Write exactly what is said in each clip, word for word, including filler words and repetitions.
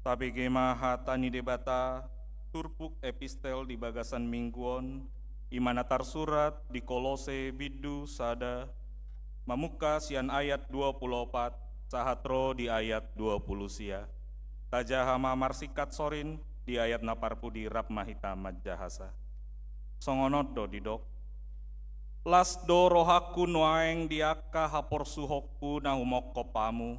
Tabege ma hata ni Debata, turpuk epistel di bagasan minggu on, i ma na tarsurat di Kolose bindu sada, mamungka sian ayat dua pulu opat, sahat ro di ayat dua pulu sia. Tajaha ma marsingkat sorin, di ayat na parpudi rap ma hita manjahasa. Songon on do didok: Las do rohangku nuaeng di angka haporsuhonku na humongkop hamu,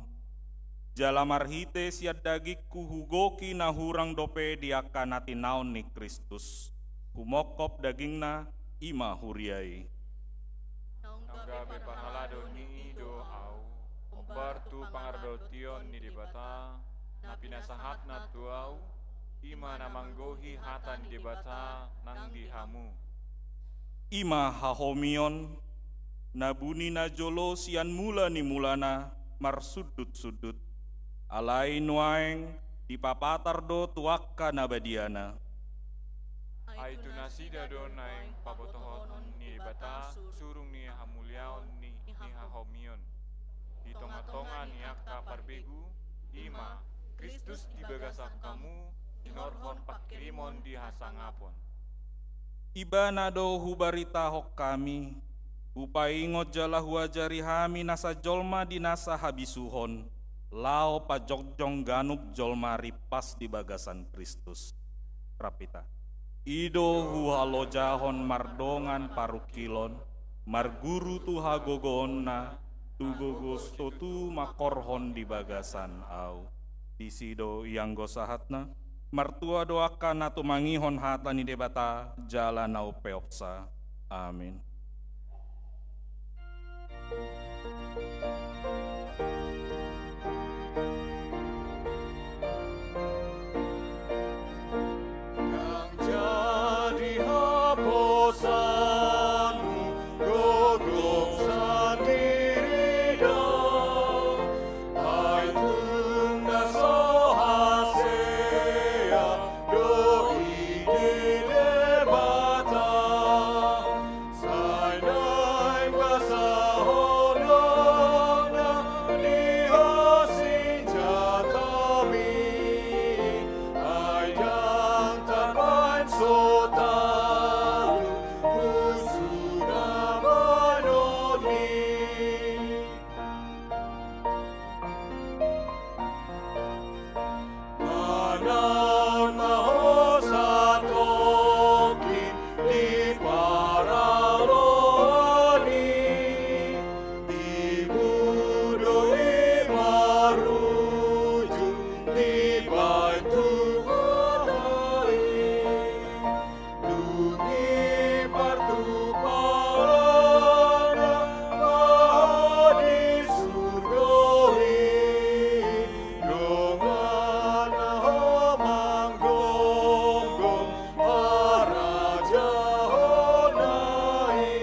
jala marhite sian dagingku hugoki na hurang dope di angka na tinaon ni Kristus, humongkop dagingna, i ma huria i. Naung gabe parhalado ni i do ahu, hombar tu pangardotion ni Debata, na pinasahatna tu ahu, i ma na manggohi hata ni Debata nang di hamu. I ma hahomion, na buni na jolo sian mula ni mulana marsundutsundut, alai nuaeng dipapatar do tu angka na badiana. Ai tu nasida do naeng pabotohon ni Debata surung ni hamuliaon ni, ni hahomion. Di tongatonga ni angka parbegu, i ma Kristus di bagasan hamu, sinorhon pangkirimon di hasangapon. Ibana do hubaritahon hami, hupaingot jala huajari hami nasa jolma di nasa habisuhon, laho pajongjong ganup jolma rimpas di bagasan Kristus. Rap hita. I do huhalojahon mardongan parungkilon, marguru tu hagogoonna, tu gogos totu mangkorhon di bagasan ahu. Disi do ianggo sahatna, martua do angka na tumangihon hata ni Debata jala na umpeopsa. Amin. Ndang jadi haposanmu gogom sandiri do, ai tung na so hasea do i di Debata. Sai naeng basahononna di ho sinjatami, ai ndang tarbaen so talu musu na baenon i. Manang na ho satongkin di paraloan i, tibu do i marujung dibaen tu hata i. Dung i partupalanna ma ho di surgo i, dongan na ho manggomgom harajaonna i.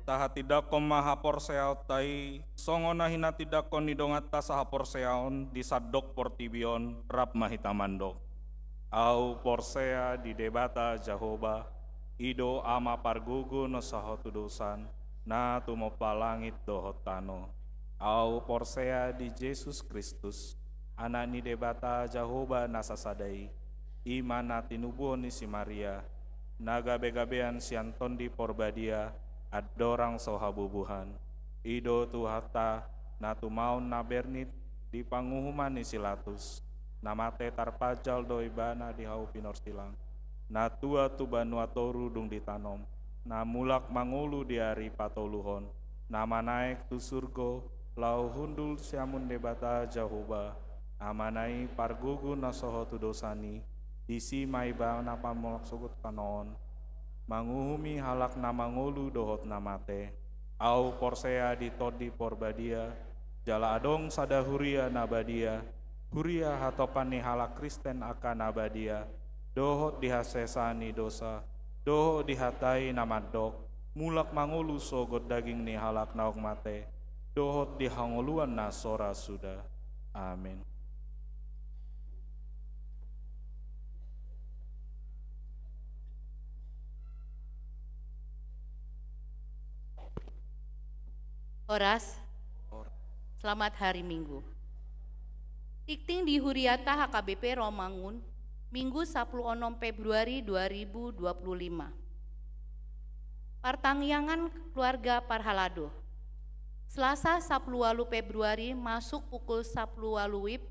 Tahatindangkon ma haporseaonta i, songon na hinatindangkon ni donganta sahaporseaon di sandok portibi on, rap ma hita mandok. Ahu porsea di Debata Jahowa, i do Ama pargogo na so hatudosan, na tumompa langit dohot tano. Ahu porsea di Jesus Kristus, Anak ni Debata Jahowa na sasada i, i ma na tinubuhon ni si Maria, na gabegabean sian Tondi Porbadia, andorang so habubuhan. I do Tuhanta, na tumaon na bernit di panguhuman ni si Latus, na mate tarpajal do ibana di hau pinorsilang, na tua tu banua toru dung ditanom, na mulak mangolu di ari patoluhon, na manaek tu surgo, laho hundul siamun Debata Jahowa, Amana i pargogo na so hatudosan i, disi ma ibana pamulak sogot tano on, manguhumi halak na mangolu dohot na mate. Ahu porsea di Tondi Porbadia, jala adong sada huria na badia, huria hatopan ni halak Kristen angka na badia, dohot di hasesaan ni dosa, dohot di hata i na mandok, mulak mangolu sogot daging ni halak naung mate, dohot di hangoluan na so ra suda. Amin. Horas. Selamat hari Minggu. Tingting di huriata H K B P Rawamangun, Minggu sapuluh onom Februari dua ribu dua puluh lima. Partangiangan keluarga parhalado. Selasa sapuluh ualu Februari masuk pukul sapuluh ualu wib,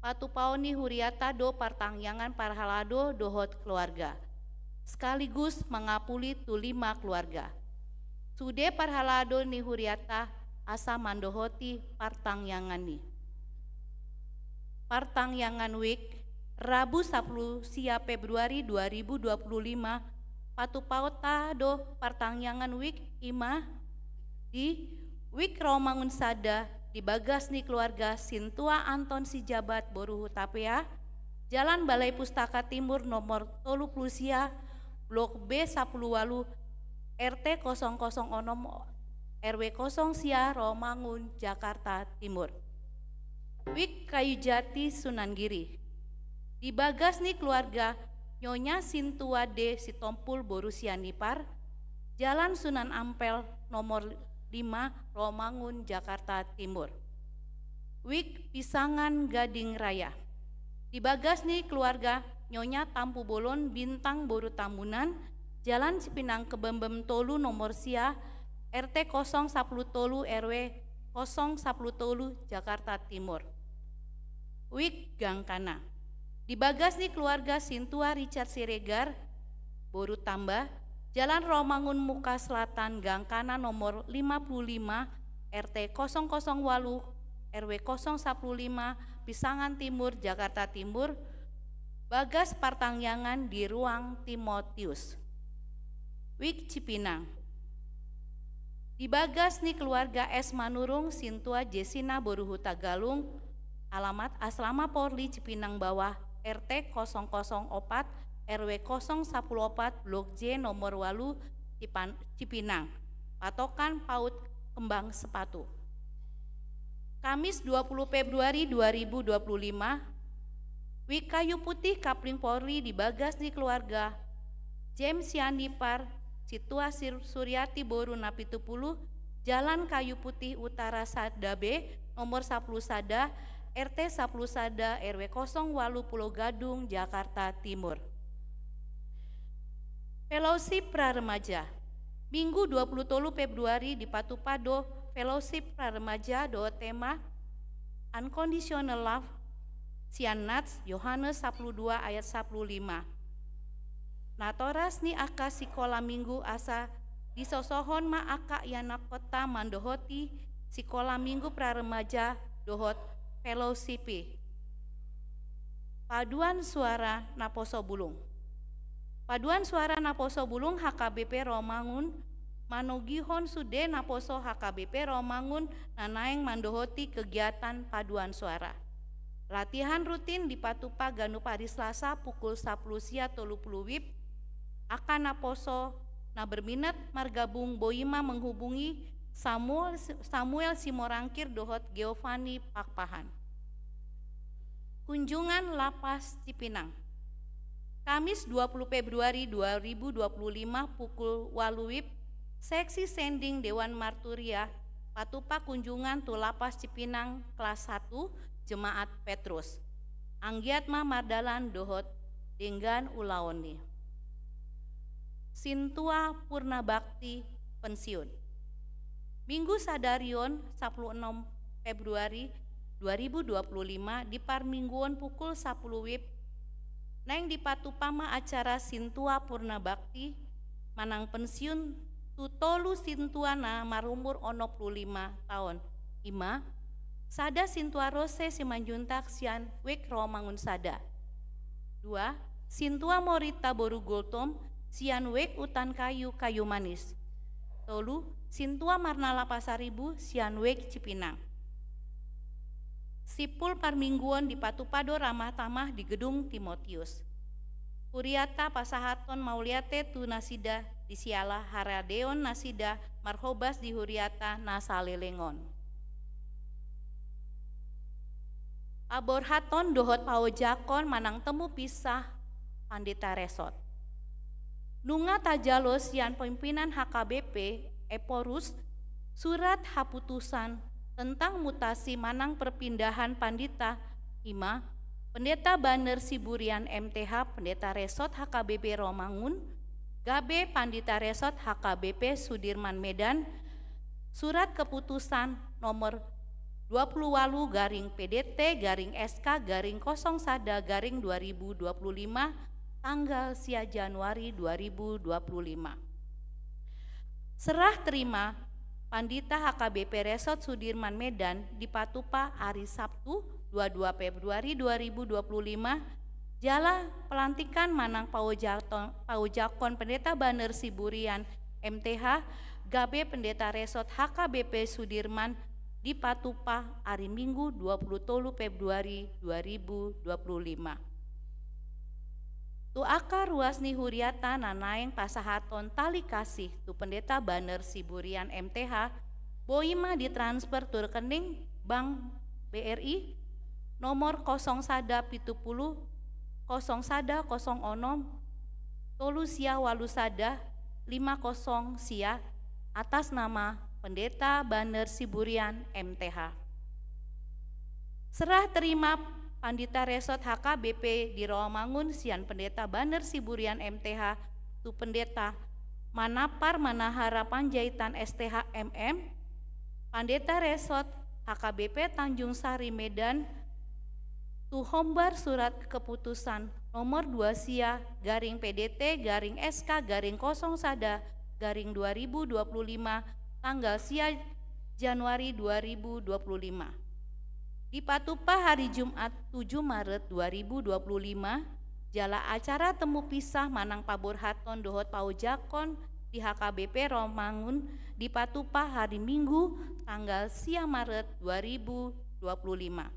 patupaon ni huriata do partangiangan parhalado dohot keluarga, sekaligus mangapuli tu lima keluarga. Sude parhalado ni huriata asa mandohoti partangiangan i. Partangiangan wik, Rabu sapuluh sia Februari dua ribu dua puluh lima, patupaonta do partangiangan wik i ma di Wik Rawamangun sada, di bagas ni keluarga Sintua Anton Sijabat boru Hutapea, Jalan Balai Pustaka Timur nomor tolu puluh sia, Blok B sapuluh ualu, R T kosong kosong onom, R W kosong sia, Rawamangun, Jakarta Timur. Wik Kayu Jati Sunan Giri. Di bagas ni keluarga Nyonya Sintua D Sitompul boru Sianipar, Jalan Sunan Ampel nomor lima, Rawamangun, Jakarta Timur. Wik Pisangan Gading Raya. Di bagas ni keluarga Nyonya Tampubolon Bintang boru Tambunan, Jalan Cipinang Kebembem tolu nomor sia, R T kosong sapuluh tolu, R W kosong sapuluh tolu, Jakarta Timur. Wik Gangkana. Di bagas ni keluarga Sintua Richard Siregar boru Tamba, Jalan Rawamangun muka selatan, Gangkana nomor lima puluh lima, R T kosong kosong ualu, R W kosong sapuluh lima, Pisangan Timur, Jakarta Timur, bagas partangiangan di ruang Timotius. Wik Cipinang. Di bagas ni keluarga S Manurung Sintua Jesina boru Hutagalung, alamat Asrama Polri Cipinang Bawah, R T kosong kosong opat, R W kosong sapuluh opat, Blok J nomor ualu, Cipan-, Cipinang. Patokan paut kembang sepatu. Kamis dua puluh Februari dua ribu dua puluh lima, Wik Kayu Putih Kapling Polri di bagas ni keluarga James Sianipar, Sintua Sir-, Suryati boru Napitupulu, Jalan Kayu Putih Utara sada B, nomor sapuluh sada, R T sapuluh sada, R W kosong ualu, Pulo Gadung, Jakarta Timur. Fellowship Pra Remaja. Minggu dua puluh tolu Februari dipatupa do Fellowship Pra Remaja dohot tema Unconditional Love, sian Nats, Yohanes sapuluh dua ayat sapuluh lima. Natoras ni angka sikola minggu asa disosohon ma angka ianakhonta mandohoti sikola minggu pra remaja dohot fellowship i. Paduan Suara Naposo Bulung. Paduan Suara Naposo Bulung H K B P Rawamangun manogihon sude naposo H K B P Rawamangun na naeng mandohoti kegiatan paduan suara. Latihan rutin dipatupa ganup ari Selasa pukul sapuluh sia tolu puluh wib. Angka naposo na berminat margabung boi ma menghubungi Samuel, Samuel Simorangkir dohot Giovanni Pakpahan. Kunjungan Lapas Cipinang. Kamis dua puluh Februari dua ribu dua puluh lima pukul ualu wib, Seksi Sending Dewan Marturia patupa kunjungan tu Lapas Cipinang kelas satu, Jemaat Petrus. Anggiat ma mardalan dohot denggan ulaon i. Sintua Purna Bakti pensiun. Minggu sadari on, sapuluh onom Februari dua ribu dua puluh lima, di parmingguon pukul sapuluh wib, naeng dipatupa ma acara Sintua Purna Bakti manang pensiun tu tolu sintua na marumur onom puluh lima taon, i ma, sada Sintua Rose Simanjuntak sian Wik Rawamangun sada. Dua, Sintua Morita boru Gultom sian Wik Utan Kayu, Kayu Manis. Tolu, Sintua Marnala Pasaribu sian Wik Cipinang. Simpul parmingguon dipatupa do ramah tamah di Gedung Timotius. Huriata pasahathon mauliate tu nasida di siala haradeon nasida marhobas di huriata na saleleng on. Paborhaton dohot paojakon manang temu pisah Pandita Resort. Nunga tajalo sian pimpinan H K B P Ephorus surat haputusan tentang mutasi manang perpindahan pandita, i ma Pendeta Baner Siburian M T H, Pendeta Resort H K B P Rawamangun, gabe Pandita Resort H K B P Sudirman Medan, surat keputusan nomor dua puluh walu garing P D T garing S K garing kosong sada garing dua ribu dua puluh lima, tanggal sia Januari dua ribu dua puluh lima. Serah terima Pandita H K B P Resort Sudirman Medan dipatupa ari Sabtu dua dua Februari dua ribu dua puluh lima, jala pelantikan manang paojaton-, paojakon Pendeta Baner Siburian M T H gabe Pendeta Resort H K B P Sudirman dipatupa ari Minggu dua puluh tolu Februari dua ribu dua puluh lima. Tu angka ruas ni huriata na naeng pasahaton tali kasih tu Pendeta Baner Siburian M T H, boi ma ditransfer tu rekening Bank B R I nomor kosong sada pitu pulu, kosong sada kosong onom, tolu sia walu sada, lima kosong sia, atas nama Pendeta Baner Siburian M T H. Serah terima Pandita Resort H K B P di Rawamangun sian Pendeta Baner Siburian M T H tu Pendeta Manapar Manahara Panjaitan S T H M M, Pandita Resort H K B P Tanjung Sari Medan, tu hombar surat keputusan nomor dua sia garing P D T garing S K garing kosong sada garing dua ribu dua puluh lima, tanggal sia Januari dua ribu dua puluh lima. Dipatupa hari Jumat tujuh Maret dua ribu dua puluh lima, jala acara temu pisah manang paborhaton dohot paojakon di H K B P Rawamangun dipatupa hari Minggu tanggal sia Maret dua ribu dua puluh lima.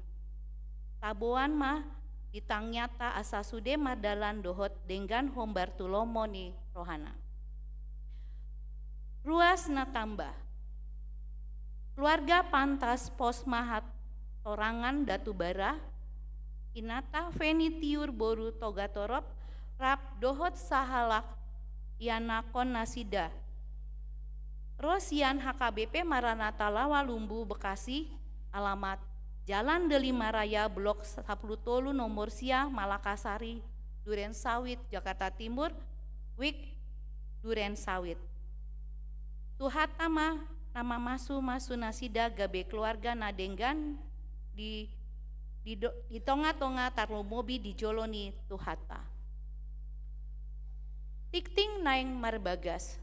Taboan ma di tangiangta asa sude mardalan dohot denggan hombar tu lomo ni rohana. Ruas na tamba. Keluarga Pantas Pos Mahat Torangan Datu Bara, inanta Feni Tiur boru Togatorop, rap dohot sahalak ianakhon nasida. Ro sian H K B P Maranatha Lawalumbu Bekasi, alamat Jalan Delima Raya blok sapuluh tolu nomor sia Malakasari, Duren Sawit, Jakarta Timur, wijk Duren Sawit. Tuhanta ma na mamasu-masu nasida gabe keluarga na denggan di, di do-, di tonga-tonga tarlumobi di jolo ni Tuhanta. Tingting naeng marbagas.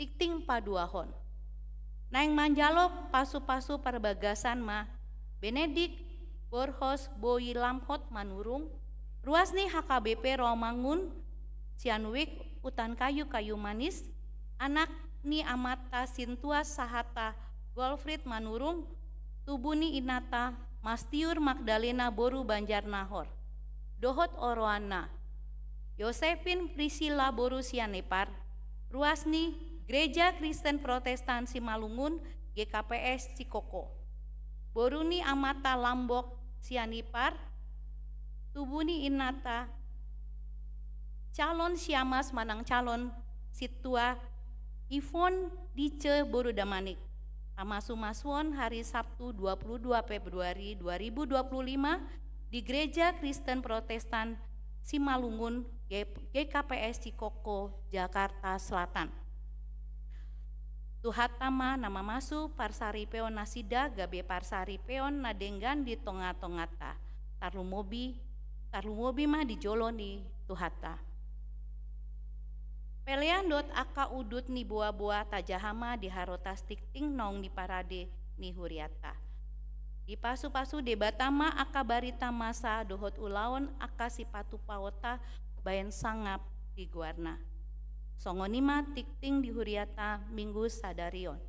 Tingting paduahon. Naeng manjalo pasu-pasu parbagasan ma Benedik Borhos Boi Lamhot Manurung, ruas ni H K B P Rawamangun, sian wijk Hutan Kayu Kayu Manis, anak ni amanta Sintua Sahata Golfried Manurung, tubu ni inanta Mastiur Magdalena boru Banjarnahor, dohot oroanna, Yosepin Priscilla boru Sianipar, ruas ni Gereja Kristen Protestan Simalungun, G K P S Cikoko. Boru ni amanta Lambok Sianipar, tubu ni inanta calon siamas manang calon sintua Ivon Dice boru Damanik. Pamasu-masuon hari Sabtu dua puluh dua Februari dua ribu dua puluh lima di Gereja Kristen Protestan Simalungun, G-, G K P S Cikoko, Jakarta Selatan. Tuhanta ma na mamasu parsaripeon nasida gabe parsaripeon na denggan di tonga-tonganta. Tarlumobi, tarlumobi ma di jolo ni Tuhanta. Pelean dohot angka udut ni boa-boa tajaha ma di harotas tingting naung di parade ni hurianta. Dipasu-pasu Debata ma angka barita masa dohot ulaon angka sipatupaonta baen sangap di goarna. Songon i ma tingting di hurianta Minggu sadari on.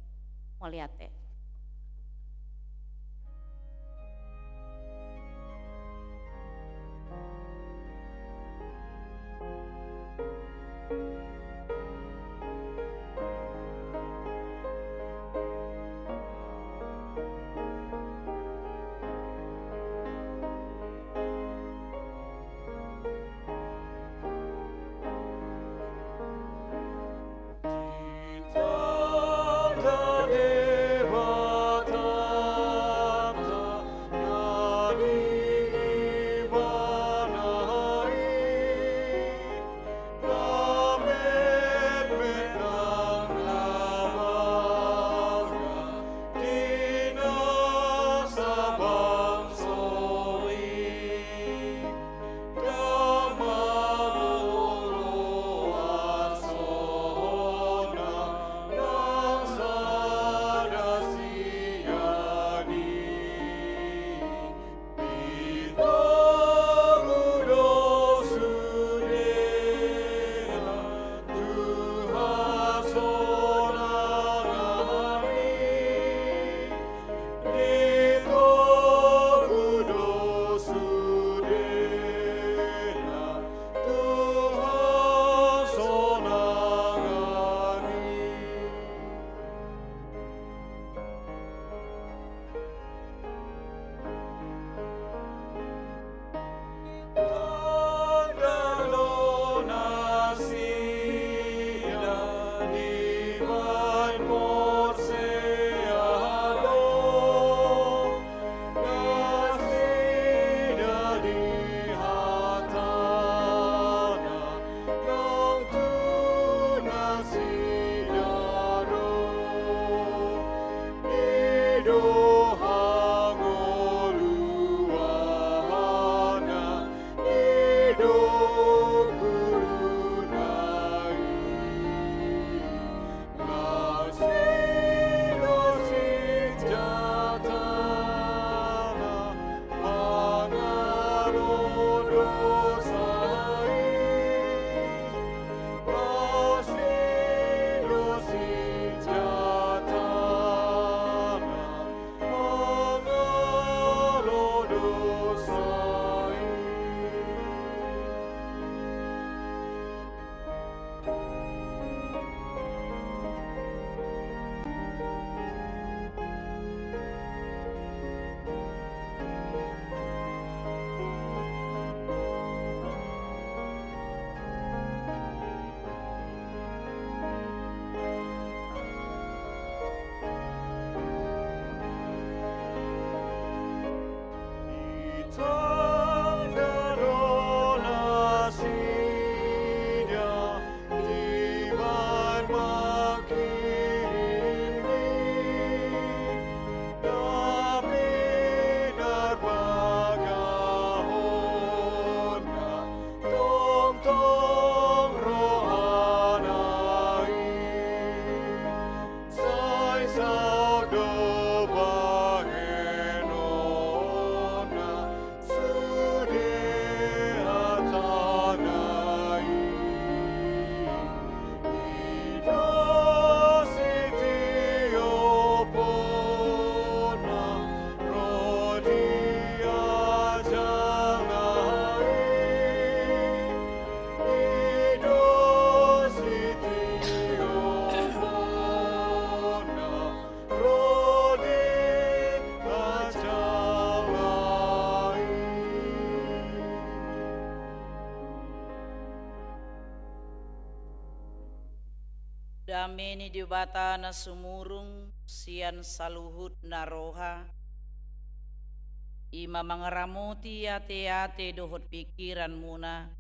Mauliate. Dame ni Debata na sumurung sian saluhut na roha, i ma mangaramoti ateate dohot pikiranmuna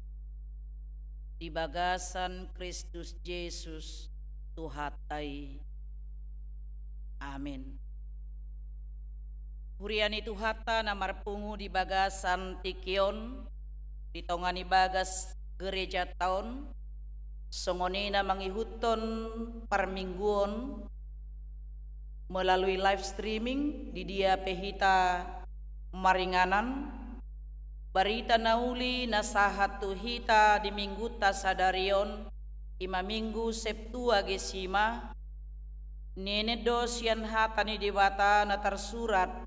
di bagasan Kristus Jesus Tuhanta i. Amin. Huria ni Tuhanta na marpungu di bagasan tingki on, di tonga ni bagas gerejanta on, songon i na mangihuthon parmingguon melalui live streaming di dia pe hita maringanan, barita na uli na sahat tu hita di minggunta sadari on, i ma Minggu Septuagesima, nienen do sian hata ni Debata na tarsurat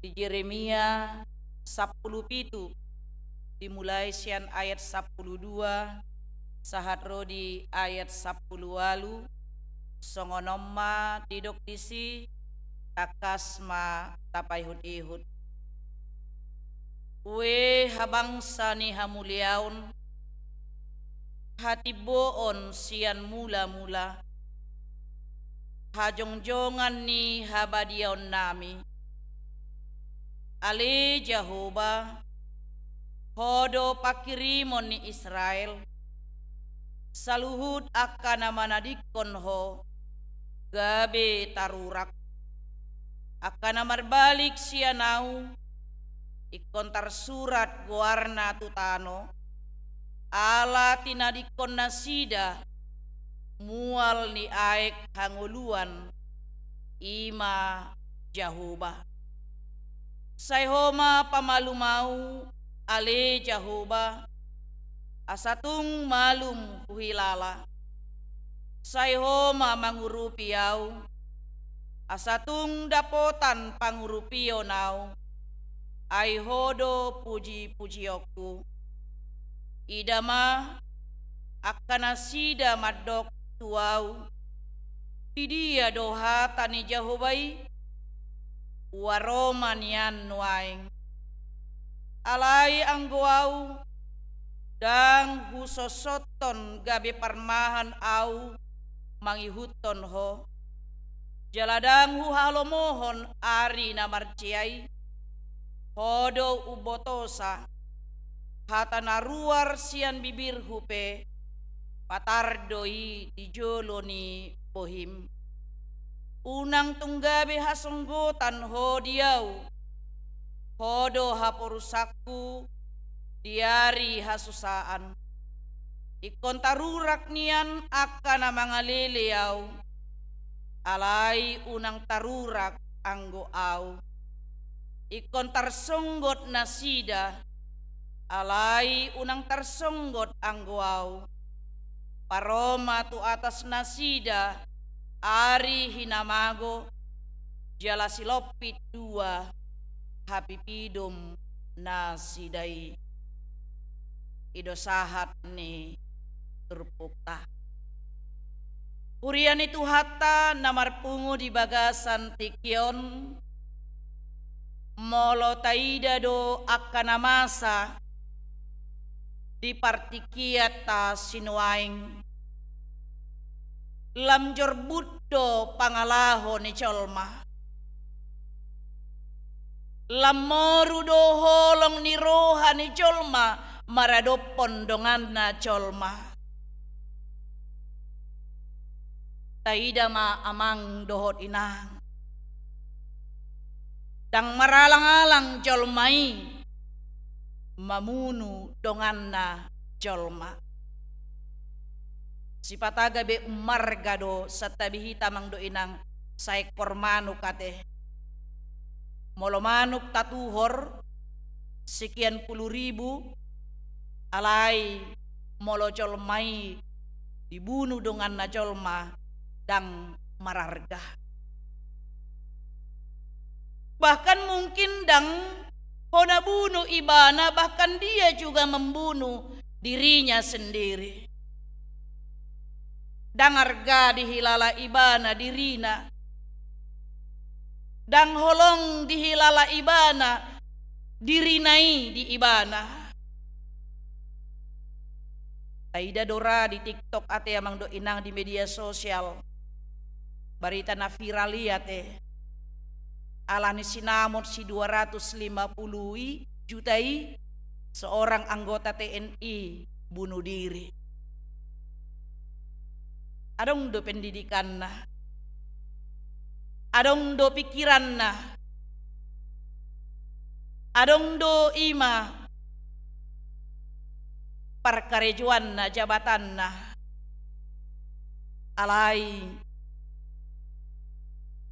di Jeremia sampulu pitu, dimulai sian ayat sampulu dua sahat ro di ayat sampulu ualu. Songon on ma didok disi, tangkas ma tapaihutihut. Ue habangsa ni hamuliaon, hatimboon sian mulamula, hajongjongan ni habadiaonnami. Ale Jahowa, Ho do panghirimon ni Israel, saluhut angka na manadingkon Ho gabe tarurak. Angka na marbalik sian Ahu, ingkon tarsurat goarna tu tano, ala tinadingkon nasida mual ni aek hangoluan, i ma Jahowa. Sai Ho ma pamalum Ahu, ale Jahowa, asa tung malum huhilala. Sai Ho ma mangurupi Ahu, asa tung dapotan pangurupion Ahu, ai Ho do pujipujionku. Ida ma, angka nasida mandok tu Ahu, didia do hata ni Jahowa i? Ua ro ma nian nuaeng. Alai anggo Ahu, ndang husosonhon gabe parmahan Ahu mangihuthon Ho, jala ndang huhalomohon ari na marjea i. Ho do umbotosa, hata na ruar sian bibirhu pe, patar do i di jolo ni bohim. Unang tung gabe hasonggotan Ho di ahu, Ho do haporusanku di ari hasusaan. Ingkon tarurak nian angka na mangalele ahu, alai unang tarurak anggo ahu. Ingkon tarsonggot nasida, alai unang tarsonggot anggo ahu. Paro ma tu atas nasida ari hinamago, jala silompit dua hapipidom nasida i. I do sahat ni turpukta. Huria ni Tuhanta na marpungu di bagasan tingki on, molo taida do angka na masa di partingkianta sinuaeng, lam jorbut do pangalaho ni jolma. Lam moru do holong ni roha ni jolma maradophon donganna jolma. Taida ma amang dohot inang, ndang maralangalang jolma i mamunu donganna jolma. Sipata gabe ummarga do santabi hita amang dohot inang, saekor manuk ate. Molo manuk tatuhor sekian puluh ribu, alai molo jolma i dibunu donganna jolma, ndang mararga. Bahkan mungkin ndang hona bunu ibana, bahkan dia juga membunuh dirinya sendiri. Ndang arga dihilala ibana dirina. Ndang holong dihilala ibana dirina i di ibana. Taida do ra di TikTok ate amang dohot inang, di media sosial, barita na viral i ate, alani sinamot si dua ratus lima puluh i, juta i, seorang anggota T N I bunuh diri. Adong do pendidikanna, adong do pikiranna, adong do ima parkarejoanna, jabatanna, alai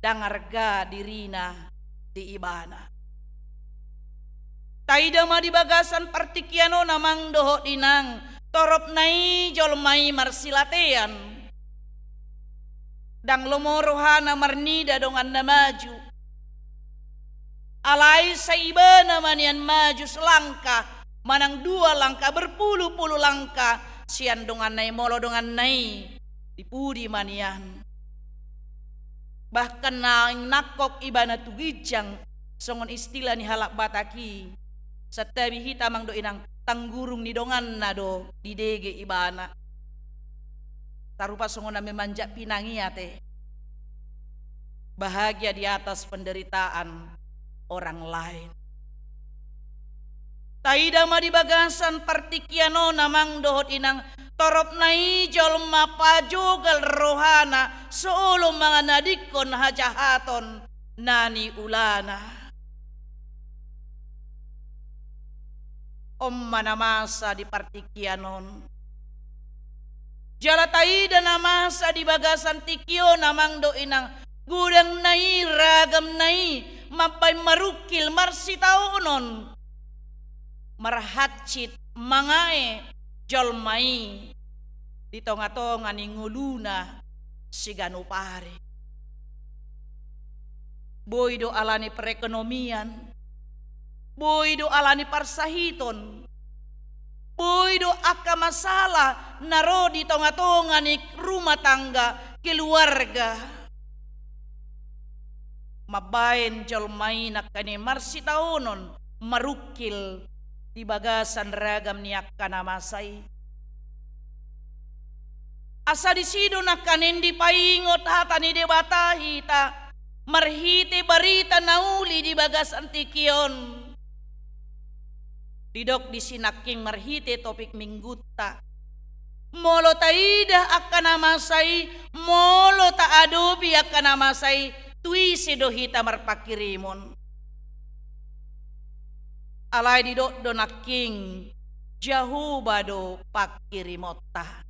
ndang arga dirina di ibana. Taida ma di bagasan partingkian on amang dohot inang, toropna i jolma i marsilatean. Ndang lomo rohana marnida donganna maju. Alai sai ibana ma nian maju selangkah, manang dua langkah, berpuluh-puluh langkah sian donganna i, molo donganna i di pudi ma nian. Bahkan naeng nangkok ibana tu ginjang, songon istilah ni halak Batak i, santabi hita amang dohot inang, tanggurung ni donganna do didege ibana. Sarupa songon na memanjat pinang i ate. Bahagia di atas penderitaan orang lain. Taida ma di bagasan partingkian on amang dohot inang, toropna i jolma pajogal rohana, so olo mangadingkon hajahaton na niulana. On ma na masa di partingkian on. Jala taida na masa di bagasan tingki on amang dohot inang, godangna i, ragamna i, mambaen marungkil, marsitaonon, marhansit, mangae jolma i di tonga-tonga ni ngoluna siganup ari. Boi do alani perekonomian, boi do alani parsahiton, boi do angka masalah na ro di tonga-tonga ni rumah tangga, keluarga. Mambaen jolma i nangkaning marsitaonon, marungkil di bagasan ragam ni angka na masa i. Asa disi do nangkaning dipaingot hata ni Debata hita, marhite barita na uli di bagasan tingki on. Didok disi nangkin marhite topik minggunta. Molo taida angka na masa i, molo taadopi angka na masa i, tu ise do hita marpanghirimon? Alai didok do nangkin, Jahowa do panghirimonta.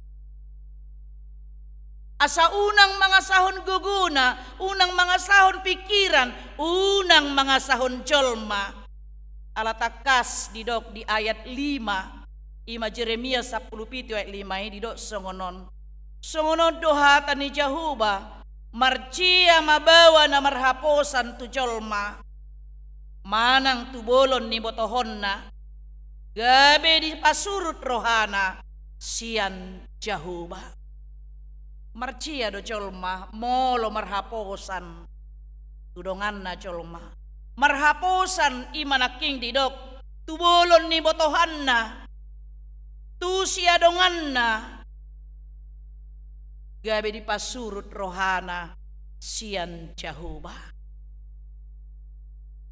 Asa unang mangasahon gogona, unang mangasahon pingkiran, unang mangasahon jolma. Ala tangkas didok di ayat lima, ima Jeremia sampulu pitu ayat lima i, didok songon on. Songon on do hata ni Jahowa, marjea ma baoa na marhaposan tu jolma, manang tu bolon ni botohonna, gabe dipasurut rohana sian Jahowa. Marjea do jolma molo marhaposan tu donganna jolma. Marhaposan ima nangkin didok tu bolon ni botohanna, tu siadonganna, gabe dipasurut rohana sian Jahowa.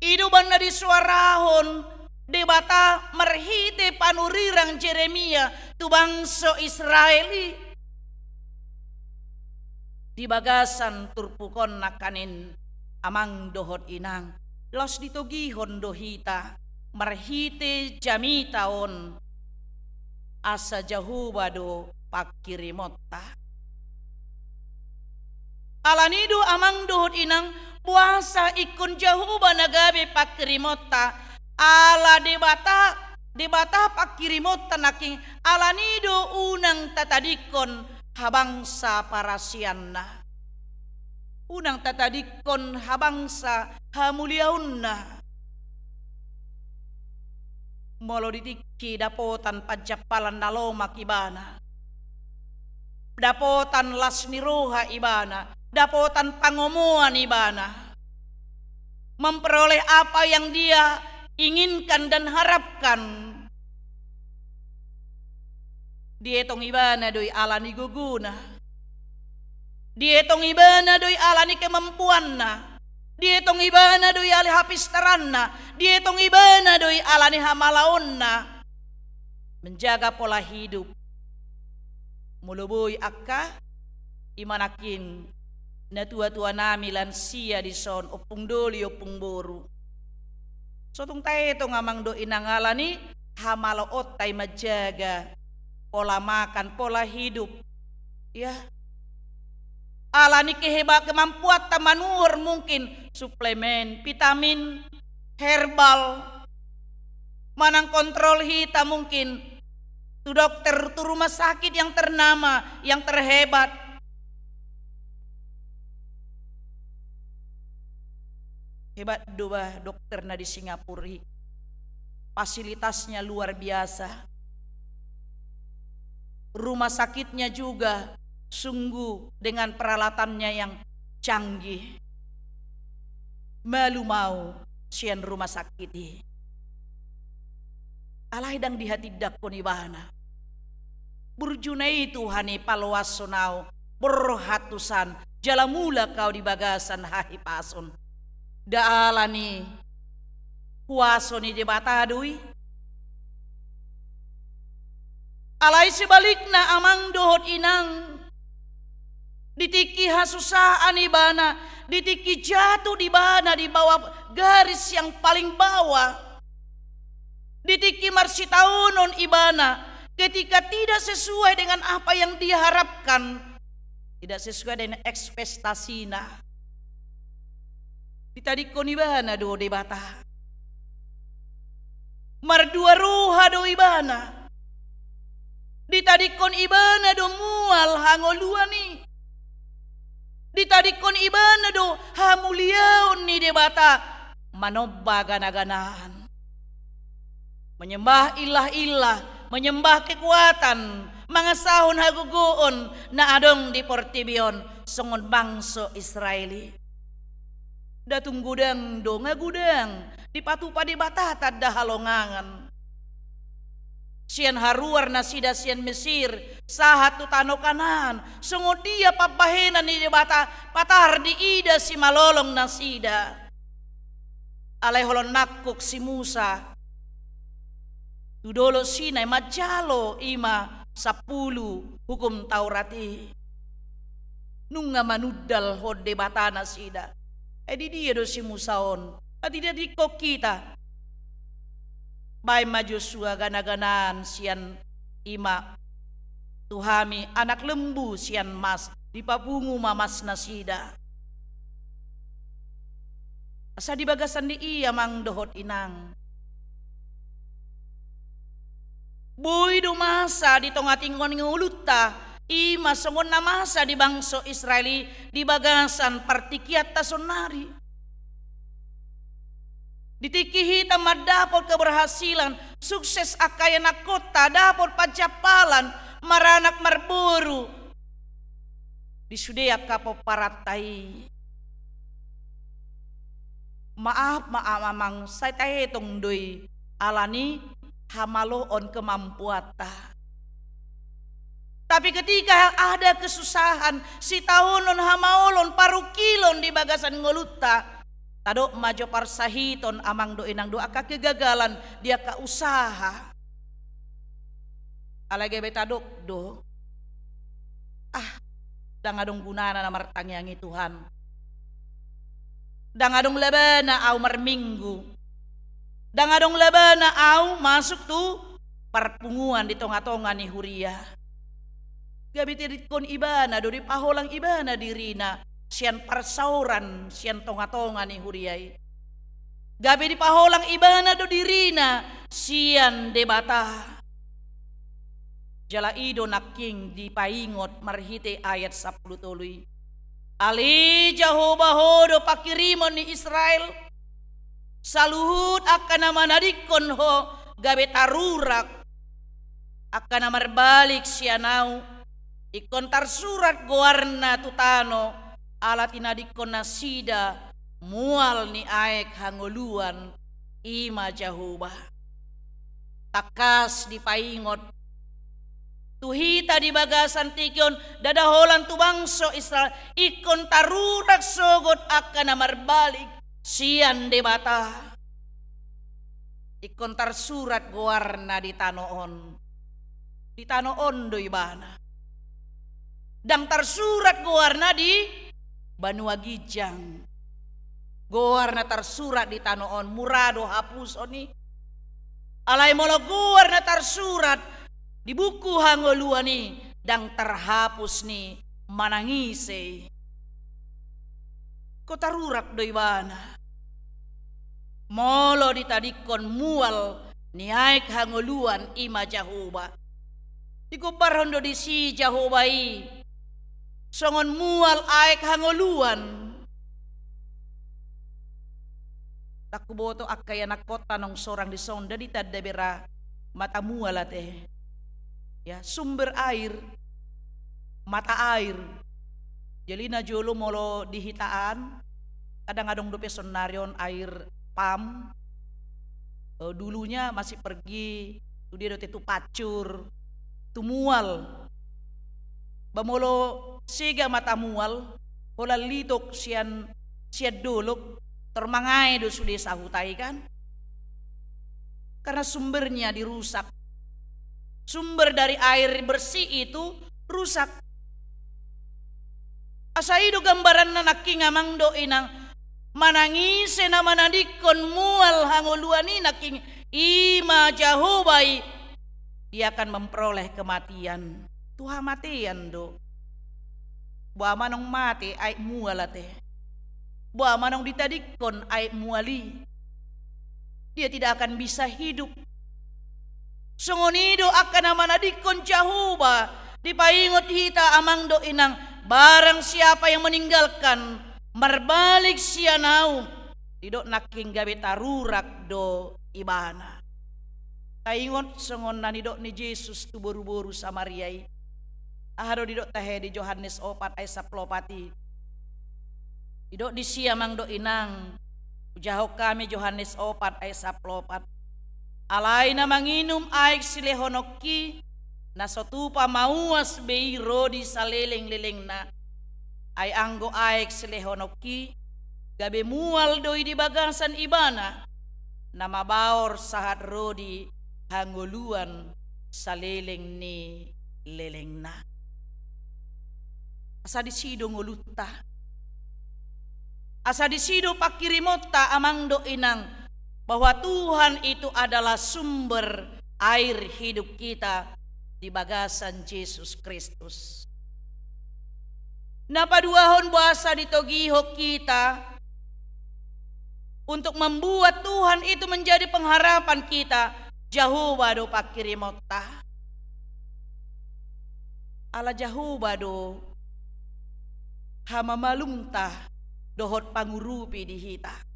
I do umbahen na disuarahon Debata marhite panurirang Jeremia tu bangso Israel i. Di bagasan turpuk on nangkaning amang dohot inang, laos ditogihon do hita marhite jamita on, asa Jahowa do panghirimonta. Alani do amang dohot inang, boasa ingkon Jahowa na gabe panghirimonta, ala Debata, Debata panghirimonta nangkin, alani do unang tatadingkon habangsa parasianna. Unang tatadingkon habangsa hamuliaonna. Molo di tingki dapotan panjampalan na lomak ibana, dapotan las ni roha ibana, dapotan pangomoan ibana, memperoleh apa yang dia inginkan dan harapkan, Dietong ibana do i ala ni gogona. Dietong ibana do i ala ni kemampuanna. Dietong ibana do i ala ni hapistaranna. Dietong ibana do i ala ni hamalaonna. Menjaga pola hidup. Molo boi angka, i ma nangkin natuatua nami lansia dison, ompung doli, ompung boru. So tung taetong amang dohot inang ala ni hamalaonta i manjaga pola makan, pola hidup. Ya. Ala ni keheba-, kemampuanta manuhor mungkin suplemen, vitamin, herbal, manang kontrol hita mungkin tu dokter, tu rumah sakit yang ternama, yang terhebat. Hebat do bah dokter na di Singapura i. Fasilitasnya luar biasa. Rumah sakitnya juga sungguh dengan peralatannya yang canggih. Malu ma au sian rumah sakit i. Alai ndang dihatindangkon ibana. Burjuna i Tuhan i paloashon au, borhat tusan, jala mulak au di bagasan hahipason. Nda ala ni kuaso ni Debata do i. Alai sebalikna amang dohot inang, di tingki hasusaan ibana, di tingki jatuh ibana di bawah garis yang paling bawah, di tingki marsitaonon ibana, ketika tidak sesuai dengan apa yang diharapkan, tidak sesuai dengan ekspektasina, ditadingkon ibana do Debata. Mardua roha do ibana. Ditadingkon ibana do mual hangoluan i. Ditadingkon ibana do hamuliaon ni Debata manomba ganaganaan. Menyembah ilah-ilah, menyembah kekuatan, mangasahon hagogoon na adong di portibi on songon bangso Israel i. Nda tung godang do, nga godang, dipatupa Debata tanda halongangan. Sian haruar nasida sian Mesir, sahat tu tano Kanaan, songon dia pambahenan ni Debata, patar diida simalolong nasida. Alai holan nangkok si Musa tu dolok Sinai manjalo i ma sampulu hukum Taurat i. Nunga manundalhon Debata nasida. Ai di dia do si Musa on? Ai di dia dingkon hita? Baen ma Josua ganaganaan sian i ma tu hami anak lembu sian mas, dipapungu ma mas nasida. Asa di bagasan di i amang dohot inang, boi do masa di tongatonga ni ngolunta, i ma songon na masa di bangso Israel i di bagasan partingkianta saonari. Di tingki hita mandapot keberhasilan, sukses angka ianakhonta, dapot panjampalan, maranak marboru di sude angka pomparanta i. Maaf ma amang, sai taetong do i ala ni hamaloon kemampuanta. Tapi ketika ada kesusahan, sitaonon, hamaolon, parungkilon di bagasan ngolunta, tadok ma jo parsahiton amang dohot inang dohot angka kegagalan di angka usaha. Alai gabe tadok do, ah, ndang adong gunana na martangiang i Tuhan. Ndang adong labana au marminggu. Ndang adong labana au masuk tu parpunguan di tongatonga ni huria. Gabe ditadingkon ibana do, dipaholang ibana dirina sian parsaoran sian tongatonga ni huria i. Gabe dipaholang ibana do dirina sian Debata. Jala i do nangkin dipaingot marhite ayat sampulu tolu i. Ale Jahowa, Ho do panghirimon ni Israel. Saluhut angka na manadingkon Ho gabe tarurak, angka na marbalik sian Ahu, ingkon tarsurat goarna tu tano, ala tinadingkon nasida mual ni aek hangoluan, i ma Jahowa. Tangkas dipaingot tu hita di bagasan tingki on, ndada holan tu bangso Israel, ingkon tarurak sogot angka na marbalik sian Debata. Ingkon tarsurat goarna di tano on. Di tano on do ibana. Ndang tarsurat goarna di banua ginjang. Goarna tarsurat di tano on, mura do hapuson i. Alai molo goarna tarsurat di buku hangoluan i, ndang tarhapus ni manang ise i. Ingkon tarurak do ibana. Molo ditadingkon mual ni aek hangoluan, i ma Jahowa. Digombarhon do disi Jahowa i songon mual aek hangoluan. Ndang huboto angka ianakhonta naung sorang dison, ndang ditanda be ra mata mual ate. Ya, sumber air, mata air. Jadi na jolo molo di hita an, kadang adong dope sonnari on air pam. Eh, dulunya masih pergi tu dia dope, tu pancur, tu mual. Ba molo sega mata mual, holan litok sian, sian dolok, tor mangae do sude sahuta i kan. Karena sumbernya dirusak. Sumber dari air bersih itu rusak. Asa i do gambaranna nangkin, amang dohot inang, manang ise na manadingkon mual hangoluan i nangkin, i ma Jahowa i, dia akan memperoleh kematian. Tu hamatean do. Boha manang mate aek mual ate. Boha manang ditadingkon aek mual i, dia tidak akan bisa hidup. Songon i do angka na manadingkon Jahowa, dipaingot hita amang dohot inang, barang siapa yang meninggalkan, marbalik sian Ahu, didok nangkin gabe tarurak do ibana. Taingot songon na nidok ni Jesus tu boruboru Samaria i. Aha do didok tahe di Johannes opat ayat sampulu opat i? Didok disi amang dohot inang, hujahahon hami Johannes opat ayat sampulu opat. Alai na manginum aek silehononki, na so tupa mauas be i ro di salelenglelengna. Ai anggo aek silehononki, gabe mual do i di bagasan ibana, na mabaor sahat ro di hangoluan saleleng ni lelengna. Asa disi do ngolunta. Asa disi do pangkirimonta amang dohot inang, bahwa Tuhan itu adalah sumber air hidup kita di bagasan Jesus Kristus. Na paduahon, boasa ditogihon hita untuk membuat Tuhan itu menjadi pengharapan kita, Jahowa do pangkirimonta. Ala Jahowa do hamamalumta dohot pangurupi di hita.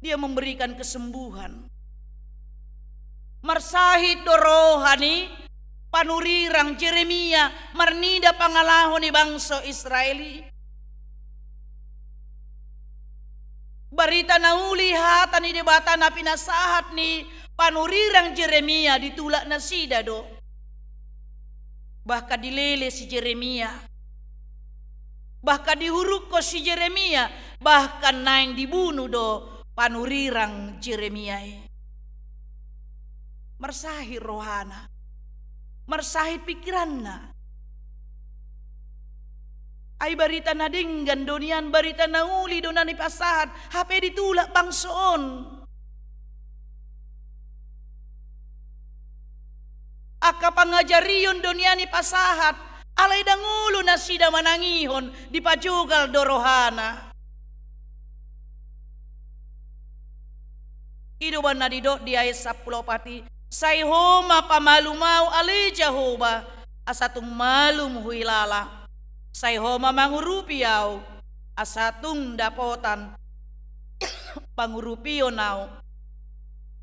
Dia memberikan kesembuhan. Marsahit do roha ni panurirang Jeremia marnida pangalaho ni bangso Israel i. Barita na uli, hata ni Debata na pinasahat ni panurirang Jeremia ditulak nasida do. Bahkan dilele si Jeremia. Bahkan dihurukkon si Jeremia, bahkan naeng dibunu do panurirang Jeremia i. Marsahit rohana, marsahit pikiranna. Ai barita na denggan do nian, barita na uli do na nipasahat, hape ditulak bangso on. Angka pangajarion do nian dipasahat, alai ndang olo nasida manangihon, dipajogal do rohana. I do umbahen na didok di ayat sampulu opat i, sai Ho ma pamalum ahu ale Jahowa, asa tung malum huhilala. Sai Ho ma mangurupi ahu, asa tung dapotan pangurupion ahu.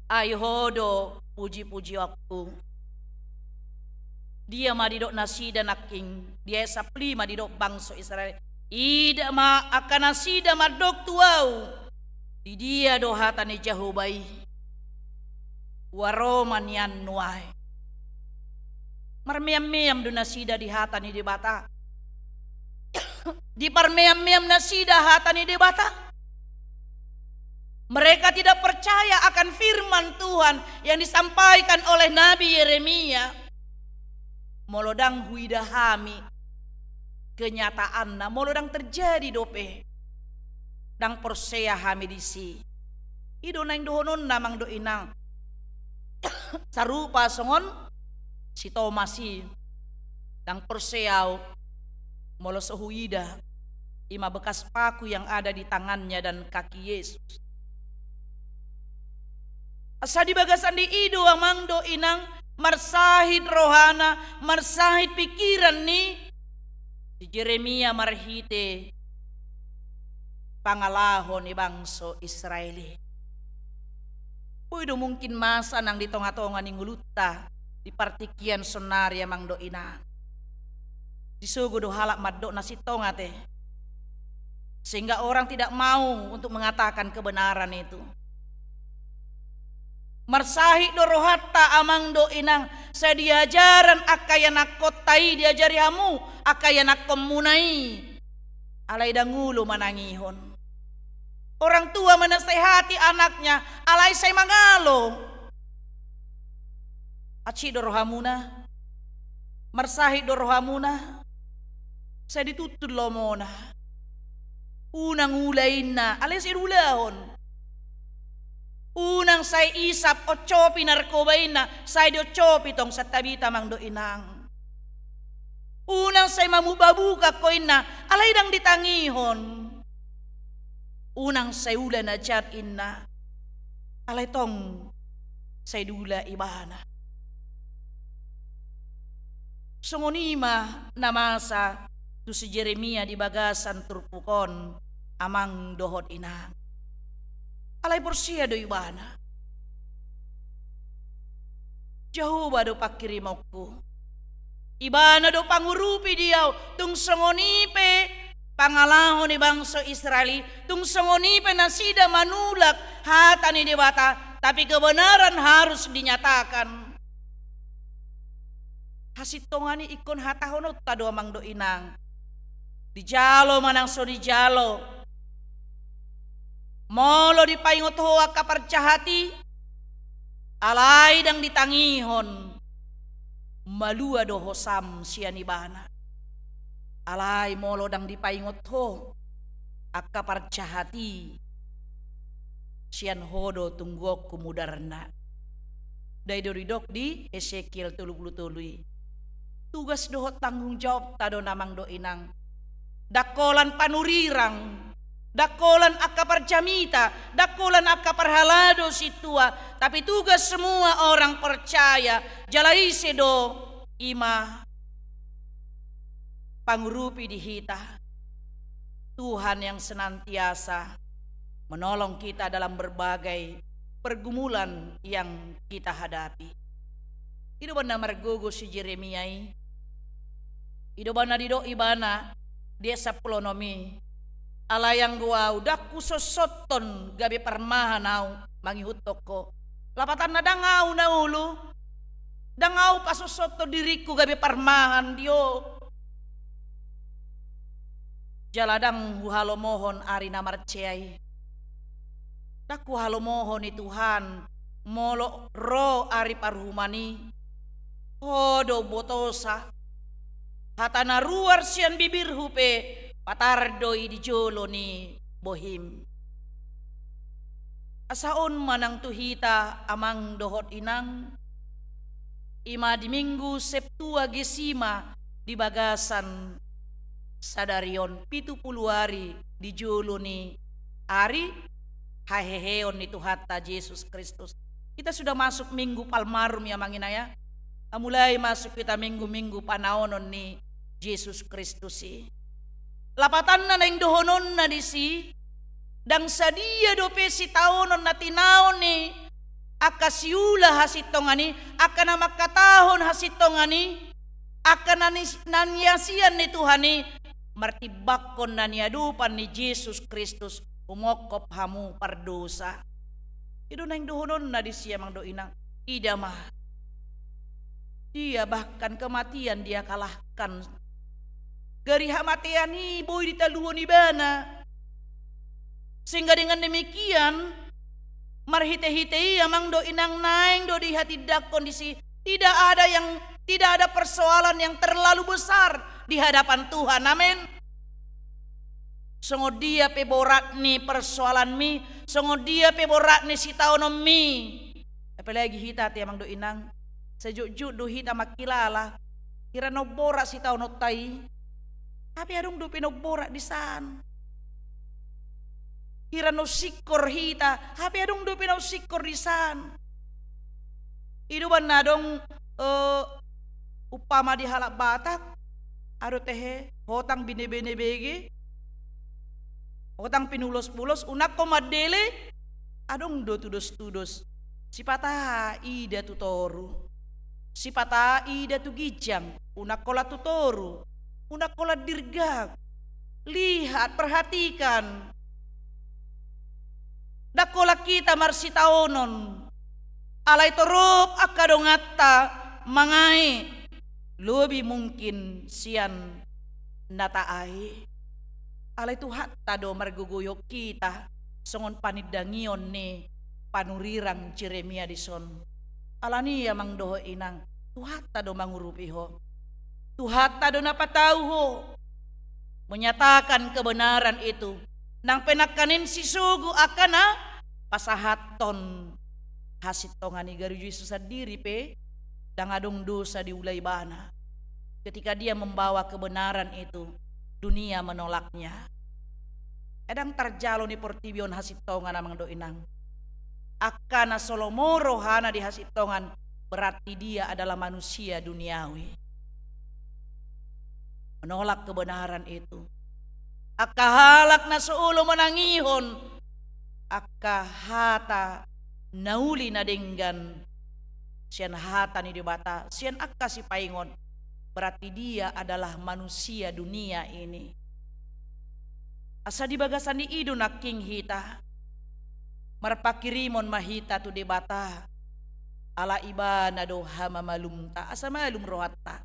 Ai Ho do pujipujionku. Dia ma didok nasida nangkin, di ayat sampulu lima didok bangso Israel. Ida ma angka nasida mandok tu ahu, di dia do hata ni Jahowa i. Ua ro ma nian nuaeng. Marmeam-meam do nasida di hata ni Debata. Diparmeam-meam nasida hata ni Debata. Mereka tidak percaya akan firman Tuhan yang disampaikan oleh Nabi Yeremia. Molo ndang huida hami kenyataanna, molo ndang terjadi dope, ndang porsea hami disi. I do naeng dohononna, amang dohot inang. Sarupa songon si Tomas i, ndang porsea au molo so huida i ma bekas paku yang ada di tangannya dan kaki Yesus. Asa di bagasan di i do, amang dohot inang, marsahit rohana, marsahit pikiran ni si Jeremia marhite pangalaho ni bangso Israel i. Boi do mungkin masa nang di tonga-tonga ni ngolunta di partingkian saonari, amang dohot inang. Disogo do halak mandok na sintong ate, sehingga orang tidak mau untuk mengatakan kebenaran itu. Marsahit do rohanta, amang dohot inang, sai diajaran angka ianakkonta i, diajari hamu angka ianakkonmuna i. Alai ndang olo manangihon. Orang tua menasehati anaknya, alai sai mangalo. Hansit do rohamuna, marsahit do rohamuna, sai dituntun lomona. Unang ula, inna, alai sai diulahon. Unang sai isap, onsopi narkoba, inna, sai dionsopi tong santabita, amang dohot inang. Unang sai mamuk babukan ho, inna, alai ndang ditangihon. Unang sai ula na jat, inna, alai tong sai diula ibana. Songon i ma na masa tu si Jeremia di bagasan turpuk on, amang dohot inang. Alai porsea do ibana. Jahowa do panghirimonku. Ibana do pangurupi di ahu, tung songon i pe pangalaho ni bangso Israel i, tung songon i pe nasida manulak hata ni Debata, tapi kebenaran harus dinyatakan. Hasintongan i ingkon hatahononta do, amang dohot inang. Dijalo manang so dijalo, molo dipaingot ho angka parjahat i, alai ndang ditangihon, malua do hosam sian ibana. Alai molo ndang dipaingot ho angka parjahat i, sian ho do tungguonku mudarna. Ndai do didok di Hesekiel tolu pulu tolu i. Tugas dohot tanggung jawabta do, amang dohot inang. Ndang holan panurirang, ndang holan angka parjamita, ndang holan angka parhalado sintua, tapi tugas semua orang percaya, jala ise do, i ma pangurupi di hita. Tuhan yang senantiasa menolong kita dalam berbagai pergumulan yang kita hadapi. I do umbahen na margogo si Jeremia i. I do umbahen na didok ibana di ayat sampulu onom i. Alai anggo ahu, ndang husossothon gabe parmahan ahu mangihuthon ho. Lapatanna ndang ahu na olo, ndang ahu pasossothon diringku gabe parmahan di ho. Jala ndang huhalomohon ari na marcea i. Ndang huhalomohon i Tuhan, molo ro ari paruhuman i, ho do umbotosa. Hata na ruar sian bibirhu pe, patar do i di jolo ni bohim. Asa on ma nang tu hita, amang dohot inang, i ma di Minggu Septuagesima di bagasan sadari on, pitu pulu ari di jolo ni ari haheheon ni Tuhanta Jesus Kristus. Kita sudah masuk Minggu Palmarum ya, amang inang ya. Mulai masuk kita minggu-minggu panaonon ni Jesus Kristus i. Lapatanna naeng dohononna disi, ndang sadia dope sitaonon na tinaon ni angka siula hasintongan i, angka na mangkatahon hasintongan i, angka na ni-, na niasian ni Tuhan i, martimbangkon na niadopan ni Jesus Kristus, humongkop hamu pardosa. I do naeng dohononna disi, amang dohot inang. Ida ma. Dia bahkan kematian dia kalahkan. Gari hamatean i boi ditaluhon ibana. Sehingga dengan demikian, marhite-hite i amang dohot inang naeng do dihatindangkon disi. Tidak ada yang, tidak ada persoalan yang terlalu besar di hadapan Tuhan. Amin. Songon dia pe borat ni persoalanmi, songon dia pe borat ni sitaononmi. Apalagi hita ate amang dohot inang, sajotjot do hita mangkilala. Hira na umborat sitaononta i, hape adong dope na umborat disan. Hira na unsingkor hita, hape adong dope na unsingkor disan. I do umbahen na adong, eh, umpama di halak Batak, adong tehe, hotang binebene bege, hotang pinulospulos, unang ho mandele, adong do tudostudos. Sipata ida tu toru, sipata ida tu ginjang, unang holan tu toru, unang holan dirgak. Lihat, perhatikan. Ndang holan hita marsitaonon. Alai torop angka donganta mangae lobi mungkin sian na taae. Alai Tuhanta do margogoihon hita, songon panindangion ni panurirang Jeremia dison. Alani i amang dohot inang, Tuhanta do mangurupi ho. Tuhanta do na patau ho menyatakan kebenaran itu. Nang pe nangkaning sisogo angka na pasahathon hasintongan i, gari Jesus sandiri pe ndang adong dosa diula ibana. Ketika dia membawa kebenaran itu, dunia menolaknya. Ndang tarjalo ni portibi on hasintongan amang dohot inang. Angka na so lomo rohana di hasintongan, berarti dia adalah manusia duniawi. Menolak kebenaran itu. Angka halak na so olo manangihon angka hata na uli na denggan sian hata ni Debata, sian angka sipaingot, berarti dia adalah manusia dunia ini. Asa di bagasan ni i do nangkin hita, marpanghirimon ma hita tu Debata, ala Ibana do hamamalumta, asa malum rohanta.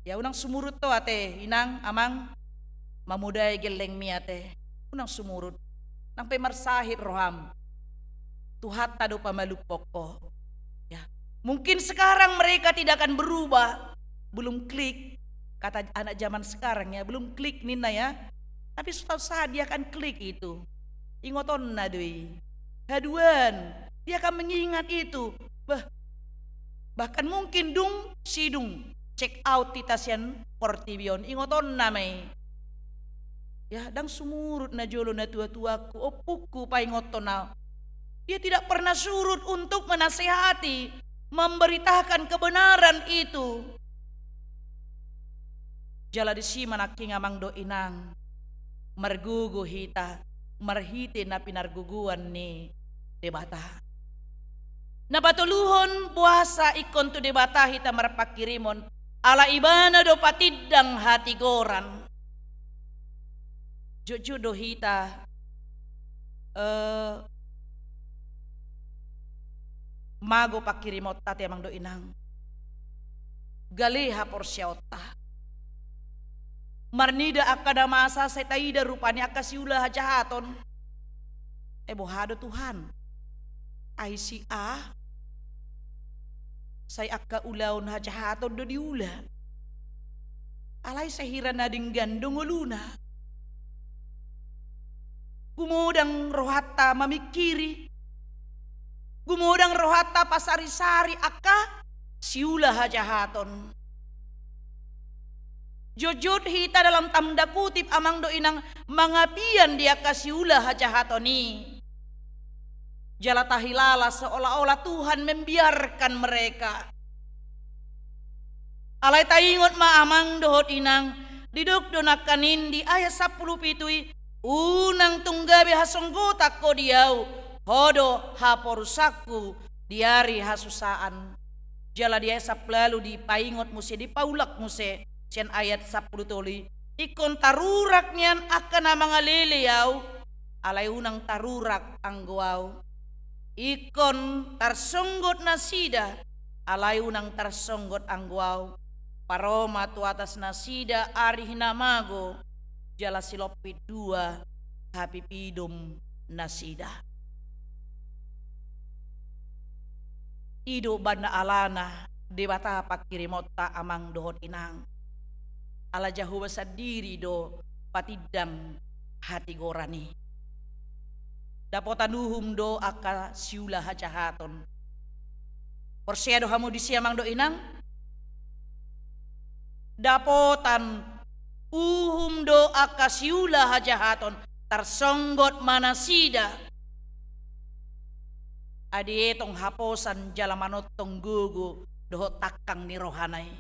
Ya, unang sumurut ho ate, inang, amang, mamodai gellengmi ate. Unang sumurut. Nang pe marsahit roham, Tuhanta do pamalumhon ho. Ya. Mungkin sekarang mereka tidak akan berubah. Belum klik. Kata anak zaman sekarang ya, belum klik ninna ya. Tapi suatu saat dia akan klik itu. Ingotonna do i. Haduan, dia akan mengingat itu. Bah, bahkan mungkin dung sidung check out hita sian portibi on, ingotonna ma i. Ya, ndang sumurut najolo natuatuangku, ompungku, paingothon au. Dia tidak pernah surut untuk menasehati, memberitakan kebenaran itu. Jala disi ma nangkin amang dohot inang, margogo hita marhite na pinargogoan ni Debata. Na patoluhon, boasa ingkon tu Debata hita marpanghirimon? Ala Ibana do patindang hatigoran. Jotjot do hita, eh, mago panghirimonta ate amang dohot inang. Gale haporseaonta. Marnida angka na masa sai taida rupani angka siula hajahaton. Eh, boha do Tuhan? Ai si A, sai angka ulaon hajahaton do diula. Alai sai hira na denggan do ngoluna. Gumodang rohanta mamingkiri. Gumodang rohanta pasarisari angka siula hajahaton. Jotjot hita dalam tanda kutip amang dohot inang mangapian di angka siula hajahaton i. Jala tahilala seolah-olah Tuhan membiarkan mereka. Alai taingot ma amang dohot inang, didok do nangkaning di ayat sampulu pitu i, unang tung gabe hasonggotan ho di Ahu, Ho do haporusanku di ari hasusaan. Jala di ayat sampulu ualu dipaingot muse, dipaulak muse sian ayat sampulu tolu i, ingkon tarurak nian angka na mangalele Ahu, alai unang tarurak anggo Ahu. Ingkon tarsonggot nasida, Alai unang tarsonggot anggo ahu, paro ma tu atas nasida ari na mago, jala silompit dua hapipidom nasida. I do banda alana Debata pangkirimonta amang dohot inang. Ala Jahowa sandiri do patindang hatigoran i. Dapotan uhum do angka siula hajahaton. Porsea do hamu disi amang dohot inang? Dapotan uhum do angka siula hajahaton, tarsonggot ma nasida. Ai dietong haposan jala manongtong gogo dohot tangkang ni rohana i.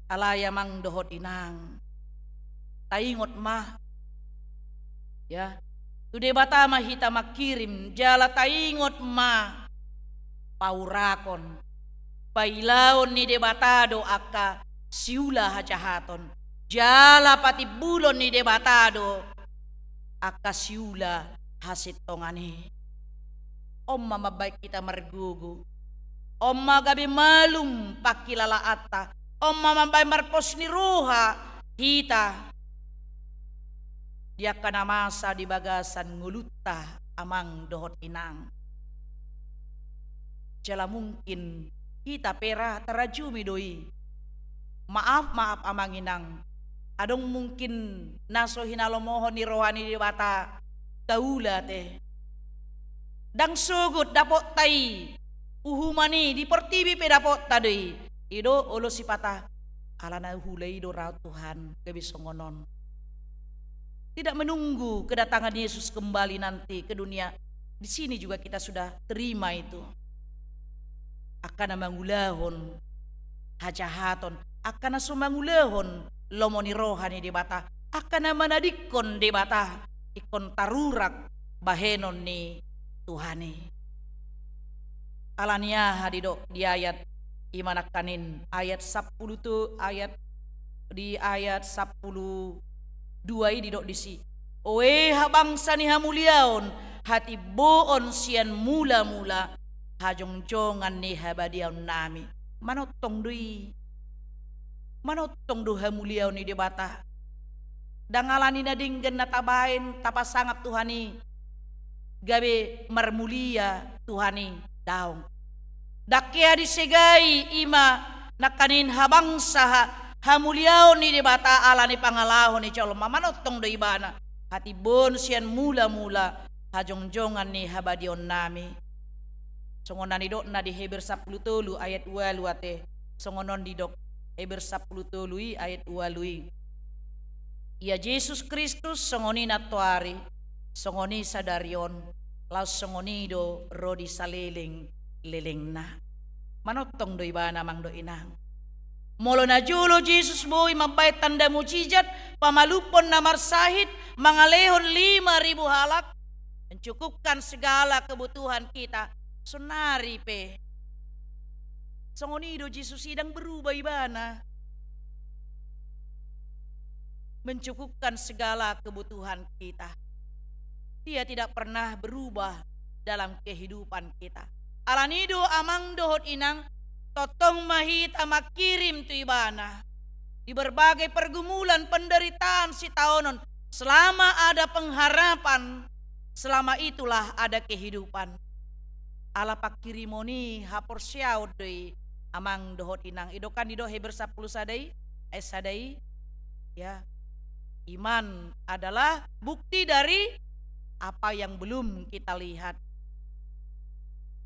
Alai amang dohot inang, taingot ma, ya, tu Debata ma hita mangkirim, jala taingot ma paurakon, pailaon ni Debata do angka siula hajahaton, jala patimbulon ni Debata do angka siula hasintongan i. On ma mambahen hita margogo. On ma gabe malum pangkilalaanta. On ma mambahen marpos ni roha hita di angka na masa di bagasan ngolunta amang dohot inang. Jala mungkin hita pe ra tarajumi do i. Maaf, maaf amang inang. Adong mungkin na so hinalomohon ni roha ni Debata, taula te. Ndang sogot dapotta i, uhuman i di portibi pe dapotta do i. I do olo sipata, alana hula i do ra Tuhan, gabe songon on. Tidak menunggu kedatangan Yesus kembali nanti ke dunia, di sini juga kita sudah terima itu. Angka na mangulahon hajahaton, angka na so mangulahon lomo ni roha ni Debata, angka na manadingkon Debata, ingkon tarurak bahenon ni Tuhan i. Alani aha didok di ayat i ma nangkaning, ayat sampulu tu, ayat di ayat sampulu dua i didok disi: Oe habangsa ni hamuliaon, hatimboon sian mula-mula, hajongjongan ni habadiaonnami. Manongtong do i. Manongtong do hamuliaon ni Debata. Ndang alani na denggan na tabaen, tapasangap Tuhan i, gabe marmulia Tuhan i, daong. Ndang hea disegai i ma nangkaning habangsa ha-, hamuliaon ni Debata ala ni pangalaho ni jolma, manongtong do ibana. Hatimboon sian mula-mula, hajongjongan ni habadiaonnami. Songon na nidokna di Heber sampulu tolu ayat ualu ate. Songon on didok Heber sampulu tolu i ayat ualu i: Ia Jesus Kristus songon i nantoari, songon i sadari on, laos songon i do ro di saleleng-lelengna. Manongtong do ibana amang dohot inang. Molo najolo Jesus boi mambaen tanda mujizat, pamalumhon na marsahit, mangalehon lima ribu halak, mencukupkan segala kebutuhan kita, saonari pe songon i do Jesus i, ndang berubah ibana. Mencukupkan segala kebutuhan kita. Dia tidak pernah berubah dalam kehidupan kita. Alani do amang dohot inang, tongtong ma hita mangkirim tu ibana. Di berbagai pergumulan, penderitaan sitaonon, selama ada pengharapan, selama itulah ada kehidupan. Ala pangkirimon i haporseaon do i amang dohot inang. I do kan didok Heber sampulu sada i, ayat sada i, ya. Iman adalah bukti dari apa yang belum kita lihat.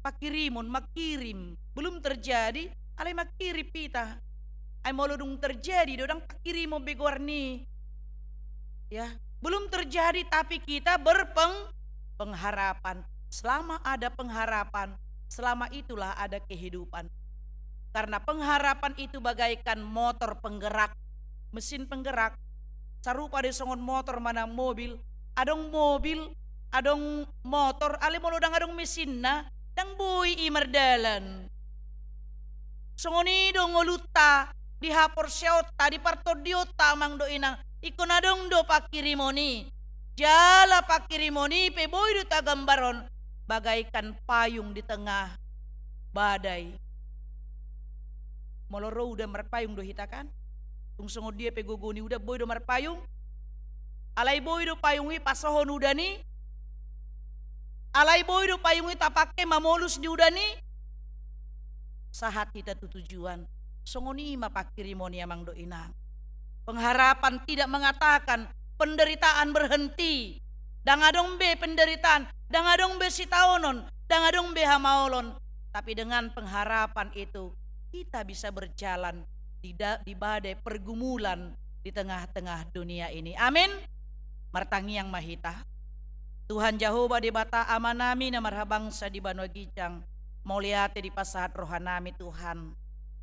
Pangkirimon, mangkirim, belum terjadi, alai mangkirim hita. Ai molo dung terjadi do, ndang pangkirimon be goarna i. Ya, belum terjadi, tapi kita berpeng-, pengharapan. Selama ada pengharapan, selama itulah ada kehidupan. Karena pengharapan itu bagaikan motor penggerak, mesin penggerak. Sarupa do songon motor manang mobil. Adong mobil, adong motor, alai molo ndang adong mesinna, ndang boi i mardalan. Songon i do ngolunta, di haporseaonta, di partondionta amang dohot inang, ingkon adong do pangkirimon i. Jala pangkirimon i pe boi do tagambarhon bagaikan payung di tengah badai. Molo ro udan marpayung do hita kan? Tung songon dia pe gogo ni udan boi do marpayung? Alai boi do payung i pasohon udan i? Alai boi do payung i tapake mamolus di udan i? Sahat hita tu tujuan. Songon i ma pangkirimon i amang dohot inang. Pengharapan tidak mengatakan penderitaan berhenti. Ndang adong be penderitaan, ndang adong be sitaonon, ndang adong be hamaolon. Tapi dengan pengharapan itu, kita bisa berjalan di da-, di badai pergumulan di tengah-tengah dunia ini. Amin. Martangiang ma hita. Tuhan Jahowa Debata Amanami na marhabangsa di banua ginjang, mauliate dipasahat rohanami Tuhan.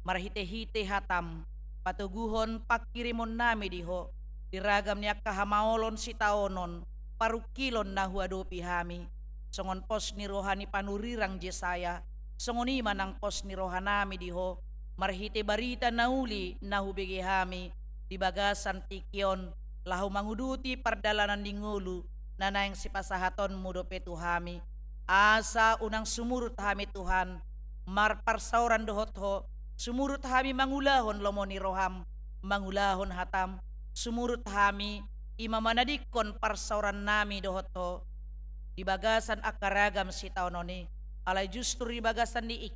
Marhite-hite hataM, patoguhon pangkirimonnami di Ho, di ragam ni angka hamaolon sitaonon, parungkilon na huadopi hami. Songon pos ni roha ni panurirang Jesaya, songon i ma nang pos ni rohanami di Ho, marhite barita na uli na hubege hami, di bagasan tingki on, laho manguduti pardalanan ni ngolu, na naeng sipasahatonMu dope tu hami. Asa unang sumurut hami Tuhan, marparsaoran dohot Ho, sumurut hami mangulahon lomo ni rohaM, mangulahon hataM, sumurut hami, i ma manadingkon parsaorannami dohot Ho, di bagasan angka ragam sitaonon i, alai justru di bagasan ni i,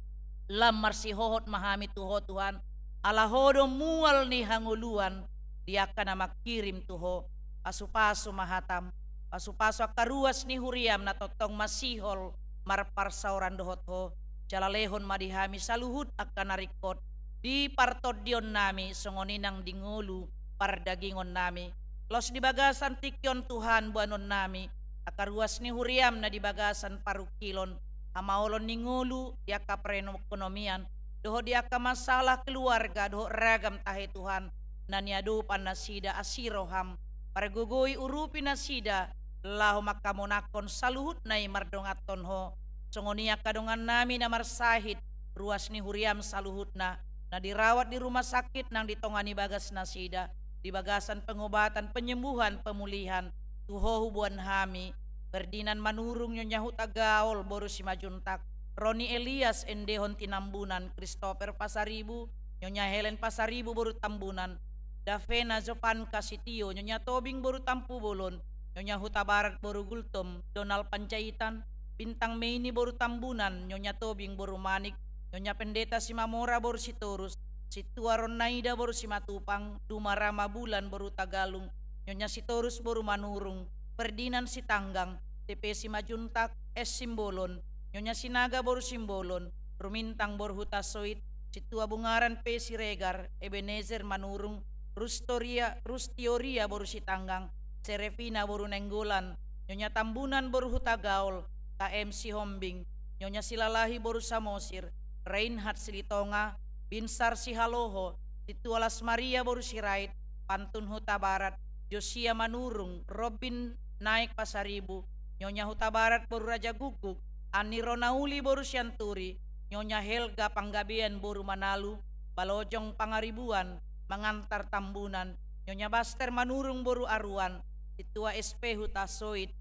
lam marsihohot ma hami tu Ho Tuhan, ala Ho do mual ni hangoluan, di angka na mangkirim tu Ho, pasu-pasu ma hataM, pasu-pasu angka ruas ni huriaM na tongtong masihol marparsaoran dohot Ho, jala lehon ma di hami saluhut angka na ringkot, di partondionnami songon i nang di ngolu pardagingonnami. Laos di bagasan tingki on Tuhan boanonnami, angka ruas ni huriaM na di bagasan parungkilon, hamaolon ni ngolu, di angka perekonomian, dohot di angka masalah keluarga, dohot ragam tahe Tuhan, na niadopan nasida asi rohaM, pargogoi urupi nasida, laho mangkamonangkon saluhutna i mardonganhon Ho, songon i angka dongannami na marsahit, ruas ni huriaM saluhutna, na dirawat di rumah sakit nang di tonga ni bagas nasida, di bagasan pengobatan, penyembuhan, pemulihan, tu Ho huboan hami, Ferdinand Manurung, Nyonya Hutagaol, boru Simanjuntak, Roni Elias, Endehon Tinambunan, Christopher Pasaribu, Nyonya Helen Pasaribu, boru Tambunan, Davena Jovanka Sitio, Nyonya Tobing, boru Tampubolon, Nyonya Hutabarat, boru Gultom, Donald Panjaitan, Bintang Meini, boru Tambunan, Nyonya Tobing, boru Manik, Nyonya Pendeta Simamora, boru Sitorus, Sintua Ronnaida, boru Simatupang, Duma Ramabulan, boru Tagalung, Nyonya Sitorus, boru Manurung, Ferdinand Sitanggang, T P Simanjuntak, S Simbolon, Nyonya Sinaga, boru Simbolon, Rumintang, boru Hutasoit, Sintua Bungaran P Siregar, Ebenezer Manurung, Rustoria, Rustioria, boru Sitanggang, Serefina, boru Nainggolan, Nyonya Tambunan, boru Hutagaol, K M Sihombing, Nyonya Silalahi, boru Samosir, Reinhard Silitonga, Binsar Sihaloho, Sintua Las Maria, boru Sirait, Pantun Hutabarat, Josia Manurung, Robin Naik Pasaribu, Nyonya Hutabarat, boru Raja Guguk, Anni Ronauli, boru Sianturi, Nyonya Helga Panggabean, boru Manalu, Balojong Pangaribuan, Mangantar Tambunan, Nyonya Baster Manurung, boru Aruan, Sintua S P Hutasoit,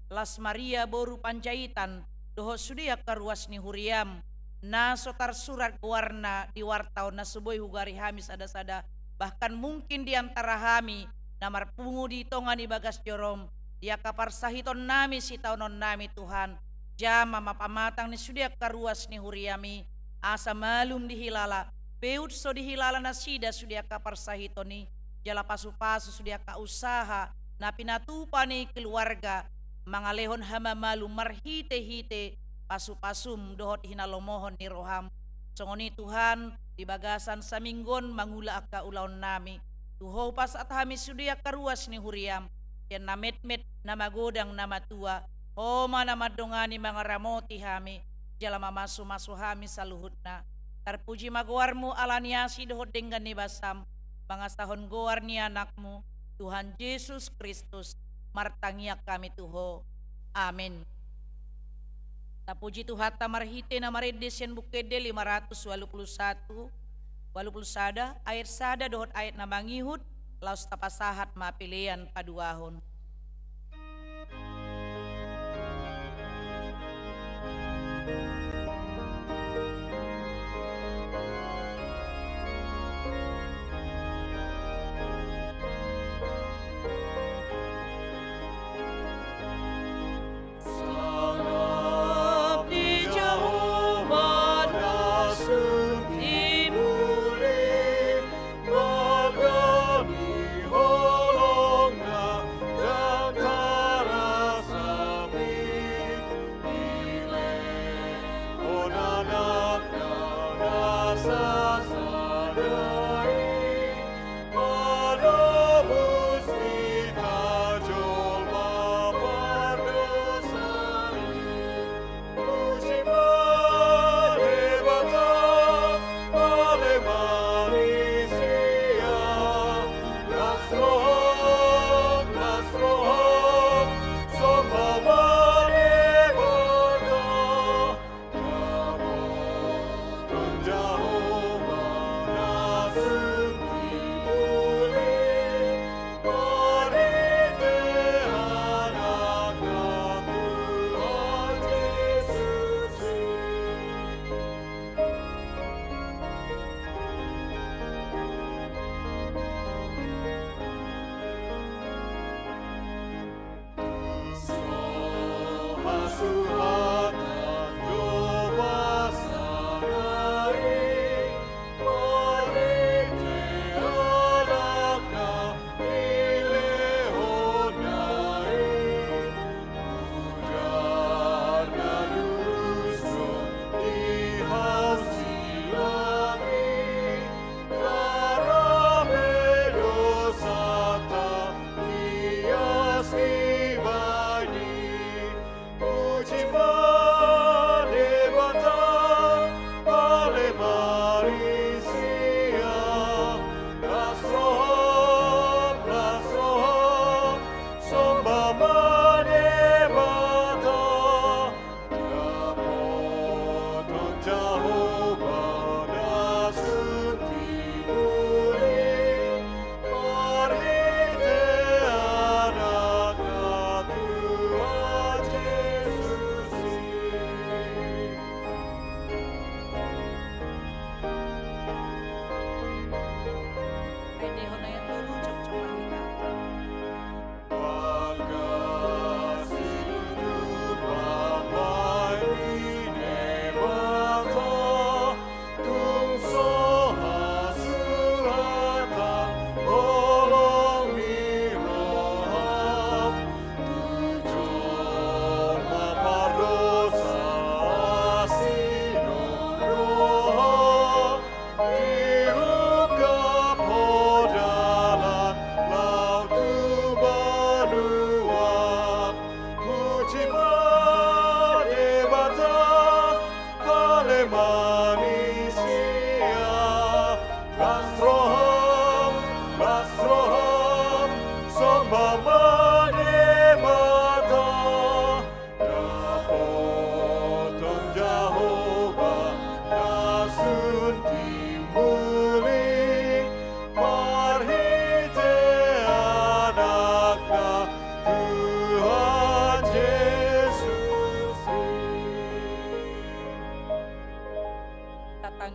Las Maria, boru Panjaitan, dohot sude angka ruas ni huriaM, na so tarsurat goarna di warta on, na so boi hugari hami sada-sada, bahkan mungkin di antara hami na marpungu di tonga ni bagas joroM, di angka parsahitonnami sitaononnami Tuhan, jama ma pamatang ni sude angka ruas ni huriaMi, asa malum dihilala, beut so dihilala nasida sude angka parsahiton i, jala pasu-pasu sude angka usaha na pinatupa ni keluarga, mangalehon hamamalum marhite-hite pasu-pasuM dohot hinalomohon ni rohaM. Songon i Tuhan, di bagasan saminggu on mangula angka ulaonnami, tu Ho hupasahat hami sude angka ruas ni huriaM, sian na metmet, na magodang, na matua, Ho ma na mandongani mangaramoti hami, jala mamasu-masu hami saluhutna. Tarpuji ma goarMu ala ni asi dohot denggan ni basaM, mangasahon goar ni AnakMu, Tuhan Jesus Kristus, martangiang hami tu Ho. Amin. Tapuji Tuhanta marhite na marende sian Buku Ende lima ratus ualu pulu satu, ualu pulu sada, ayat sada dohot ayat na mangihut, laos tapasahat ma pelean paduahon.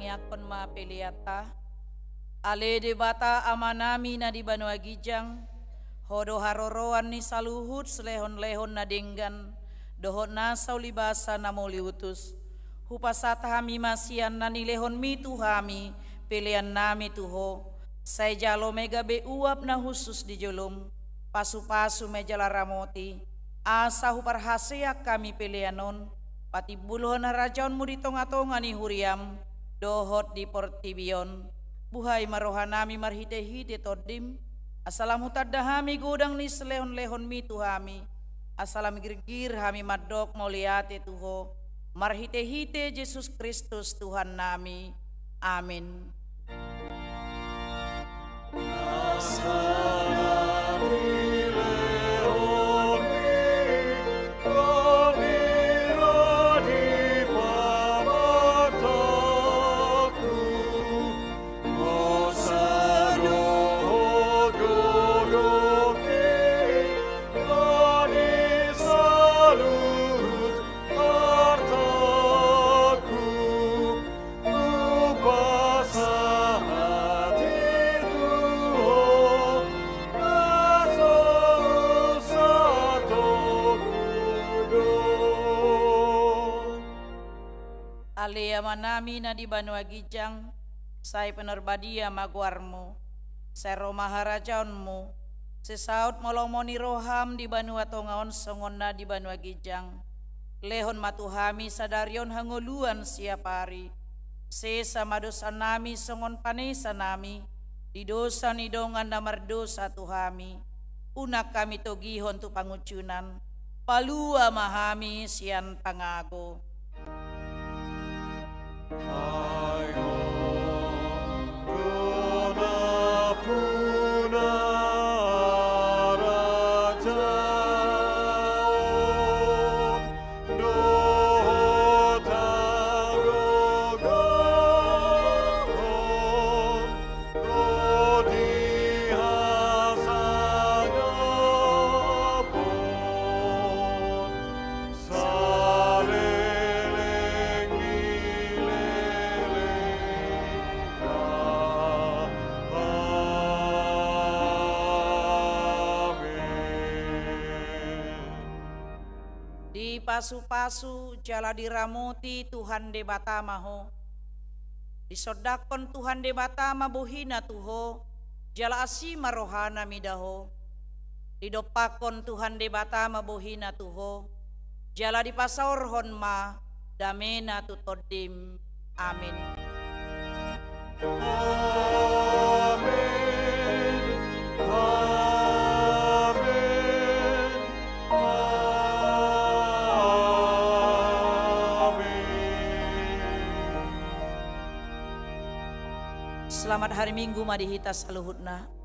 Tangiangkon ma peleanta. Ale Debata Amanami na di banua ginjang, Ho do haroroan ni saluhut silehonlehon na denggan dohot nasa ulibasa na mauliutus. Hupasahat hami ma sian na nilehonMi tu hami peleannami tu Ho. Sai jalo ma i gabe uap na hushus di joloM. Pasupasu ma i jala ramoti, asa huparhaseang hami pelean on patimbulhon harajaonMu di tongatonga ni huriaM dohot di portibi on. Buhai ma rohanami marhitehite TondiM, asa lam hutanda hami godang ni silehonlehonMi tu hami, asa lam girgir hami mandok mauliate tu Ho, marhitehite Jesus Kristus Tuhannami. Amin. Ale Amanami na di banua ginjang, sai pinarbadia ma goarMu. Sai ro ma harajaonMu. Sai saut ma lomo ni rohaM di banua tonga on songon na di banua ginjang. Lehon ma tu hami sadari on hangoluan siapari. Sesa ma dosanami songon panesanami di dosa ni dongan na mardosa tu hami. Unang hami togihon tu pangunjunan. Palua ma hami sian pangago. Dipasupasu jala diramoti Tuhan Debata ma ho. Disondangkon Tuhan Debata ma bohiNa tu ho, jala asi ma rohaNa mida ho. Didompakkon Tuhan Debata ma bohiNa tu ho, jala dipasaorhon ma dameNa tu tondim. Amin. Amin. Amin. Amin. Selamat hari Minggu ma di hita saluhutna.